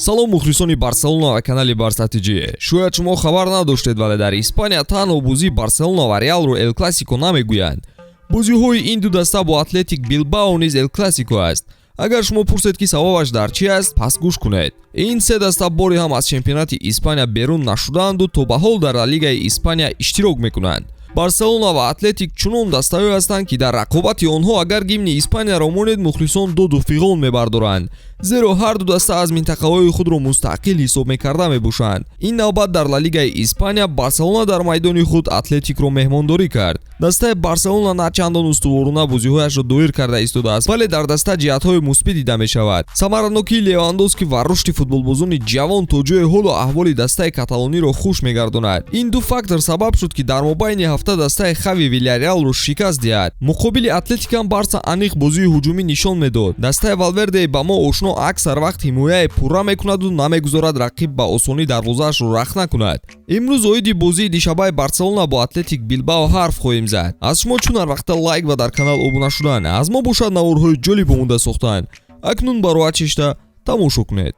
Салом, мухлисони Барселона ва канали Барса ТЖ. Шояд шумо хабар надоштед, вале дар Испания танҳо бозии Барселона ва Реалро Эл Классико намегӯянд. Бозиҳои ин ду даста бо Атлетик Билбао низ Эл Классико аст. Агар шумо пурсед, ки сабабаш дар чӣ аст, пас гӯш кунед. Ин се даста боре ҳам аз чемпионати Испания берун нашудаанду то ба ҳол дар Ла Лигаи Испания иштирок мекунанд. Барселона ва Атлетик чунон дастаҳое ҳастанд, ки дар рақобати онҳо агар гимни Испанияро монед, мухлисон доду фиғон мебардоранд, зеро ҳар ду даста аз минтақаҳои худро мустақил ҳисоб мекарда мебошанд. Ин навбат дар Ла Лигаи Испания Барселона дар майдони худ Атлетикро меҳмондорӣ кард. Дастаи Барселона на чандон устуворона бозиҳояшро доир карда истодааст, вале дар даста ҷиҳатҳои мусбӣ дида мешавад. Самаранокии Левандовски ва рушди футболбозони ҷавон то ҷое ҳолу аҳволи дастаи каталониро хуш мегардонад. Ин ду фактор сабаб шуд, ки дар мобайни ҳафта дастаи Хави Вилярреалро шикаст диҳад. Муқобили Атлетикам Барса аниқ бозии ҳуҷумӣ нишон медод. Дастаи Валвердеи ба мо ошно аксар вақт ҳимояе пурра мекунаду намегузорад рақиб ба осонӣ дарвозаашро рахна кунад. Имрӯз оиди бозии дишабаи Барселона бо Атлетик Билбао ҳарф хоҳем зад. Аз шумо чун ҳар вақта лайк ва дар канал обуна шудан, аз мо бошад наворҳои ҷолиб омода сохтан. Акнун бароҳат шишта тамошо кунед.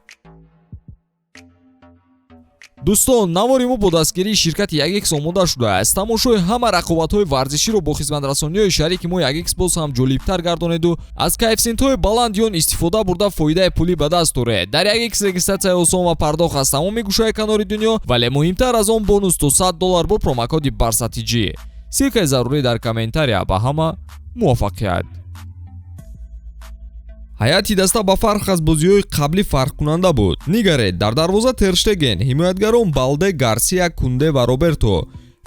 Дӯстон, навори мо бо дастгирии ширкати Ягекс омода шудааст. Тамошои ҳама рақобатҳои варзиширо бо хизматрасониҳои шарики мо Ягекс боз ҳам ҷолибтар гардонеду аз коэффисиентҳои баланди он истифода бурда, фоидаи пулӣ ба даст оред. Дар Ягекс регистратсияи осон ва пардохт аз тамоми гӯшаи канори дунё, вале муҳимтар аз он бонус то 100 доллар бо промокоди БАРСАТИҷ. Ссылкаи зарурӣ дар комментария. Ба ҳама муваффақият! Ҳайати даста ба фарқ аз бозиҳои қаблӣ фарқкунанда буд. Нигаред: дар дарвоза Терштеген, ҳимоятгарон Балде, Гарсия, Кунде ва Роберто,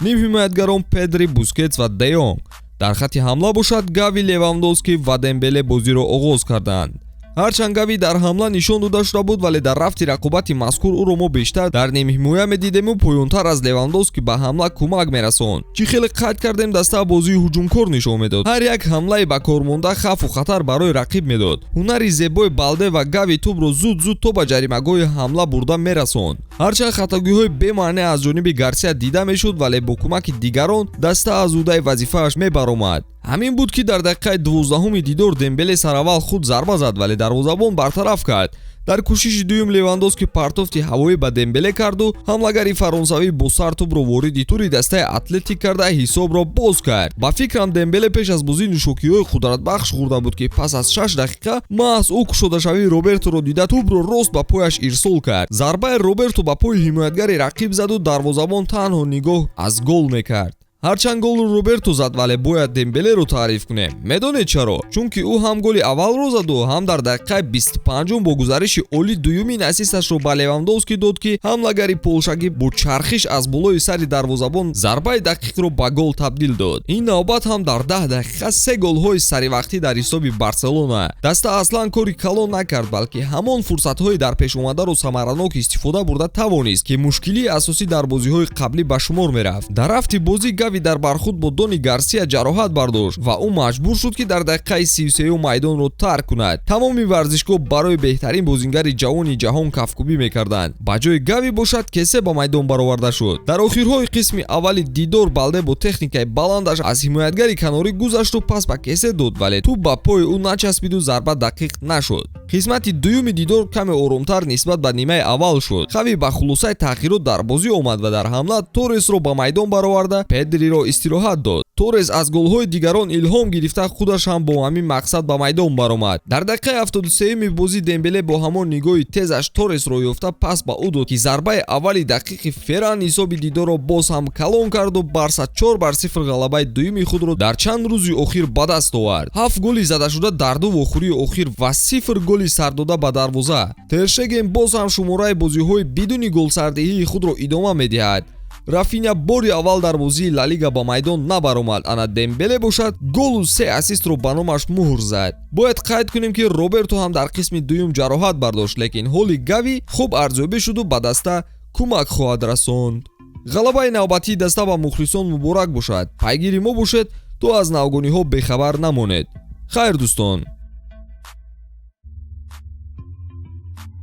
нимҳимоятгарон Педри, Бускетс ва Деёнг. Дар хатти ҳамла бошад Гави, Левандовски ва Дембеле бозиро оғоз карданд. Ҳарчанд Гави дар ҳамла нишон дода шуда буд, вале дар рафти рақобати мазкур ӯро мо бештар дар нимҳимоя медидему поёнтар аз Левандовски ба ҳамла кӯмак мерасонд. Чӣ хеле қайд кардем, даста бозии ҳуҷумкор нишон медод. Ҳар як ҳамлаи ба кор монда хавфу хатар барои рақиб медод. Ҳунари зебои Балде ва Гави тӯбро зуд зуд то ба ҷаримагоҳи ҳамла бурда мерасонд. Ҳарчанд хатогиҳои бемаъне аз ҷониби Гарсия дида мешуд, вале бо кӯмаки дигарон даста аз ӯҳдаи вазифааш мебаромад. Ҳамин буд, ки дар дақиқаи 12-уми дидор Дембеле сараввал худ зарба зад, вале дарвозабон бартараф кард. Дар кӯшиши дуюм Левандовски партофти ҳавоӣ ба Дембеле карду ҳамлагари фаронсавӣ бо сар тӯбро вориди тури дастаи Атлетик карда, ҳисобро боз кард. Ба фикрам, Дембеле пеш аз бозӣ нӯшокиҳои қудратбахш хӯрда буд, ки пас аз 6 дақиқа маҳз ӯ кушодашавии Роберторо дида, тӯбро рост ба пояш ирсол кард. Зарбаи Роберто ба пои ҳимоятгари рақиб заду дарвозабон танҳо нигоҳ аз гол мекард. Ҳарчанд голро Роберто зад, вале бояд Дембелеро таъриф кунем. Медонед чаро? Чунки ӯ ҳам голи аввалро заду, ҳам дар дақиқаи 25-ум бо гузариши олӣ дуюмин ассисташро ба Левандовски дод, ки ҳамлагари полшагӣ бо чархиш аз болои сари дарвозабон зарбаи дақиқро ба гол табдил дод. Ин навбат ҳам дар 10 дақиқа се голҳои саривақтӣ дар ҳисоби Барселона. Даста аслан кори калон накард, балки ҳамон фурсатҳои дар пешомадаро самаранок истифода бурда тавонист, ки мушкилии асосӣ дар бозиҳои қаблӣ ба шумор мерафт. Дар рафти бозӣ Гави дар бархӯрд бо Дони Гарсия ҷароҳат бардошт ва ӯ маҷбур шуд, ки дар дақиқаи 33-юм майдонро тарк кунад. Тамоми варзишгоҳ барои беҳтарин бозингари ҷавони ҷаҳон кафкӯбӣ мекарданд. Ба ҷои Гави бошад Кесе ба майдон бароварда шуд. Дар охирҳои қисми аввали дидор Балде бо техникаи баландаш аз ҳимоятгари канорӣ гузашту пас ба Кесе дод, вале тӯб ба пои ӯ начаспиду зарба дақиқ нашуд. Қисмати дуюми дидор каме оромтар нисбат ба нимаи аввал шуд. Хави ба хулосаи таъхирот дар бозӣ омад ва дар ҳамла Торресро ба майдон бароварда, Педриро истироҳат дод. Торрес аз голҳои дигарон илҳом гирифта, худаш ҳам бо ҳамин мақсад ба майдон баромад. Дар дақиқаи 73-юми бозӣ Дембеле бо ҳамон нигоҳи тезаш Торресро ёфта, пас ба ӯ дод, ки зарбаи аввали дақиқи Ферран ҳисоби дидорро боз ҳам калон карду Барса 4-0 ғалабаи дуюми худро дар чанд рӯзи охир ба даст овард. Ҳафт голи задашуда дар ду вохӯрии охир ва 0 голи сардода ба дарвоза. Терштеген боз ҳам шумораи бозиҳои бидуни голсардиҳии худро идома медиҳад. Рафиня бори аввал дар бозии Ла Лига ба майдон набаромад. Ана Дембеле бошад голу се ассистро ба номаш муҳр зад. Бояд қайд кунем, ки Роберто ҳам дар қисми дуюм ҷароҳат бардошт, лекин ҳоли Гави хуб арзёбӣ шуду ба даста кӯмак хоҳад расонд. Ғалабаи навбатии даста ба мухлисон муборак бошад. Пайгири мо бошед, то аз навгониҳо бехабар намонед. Хайр, дӯстон.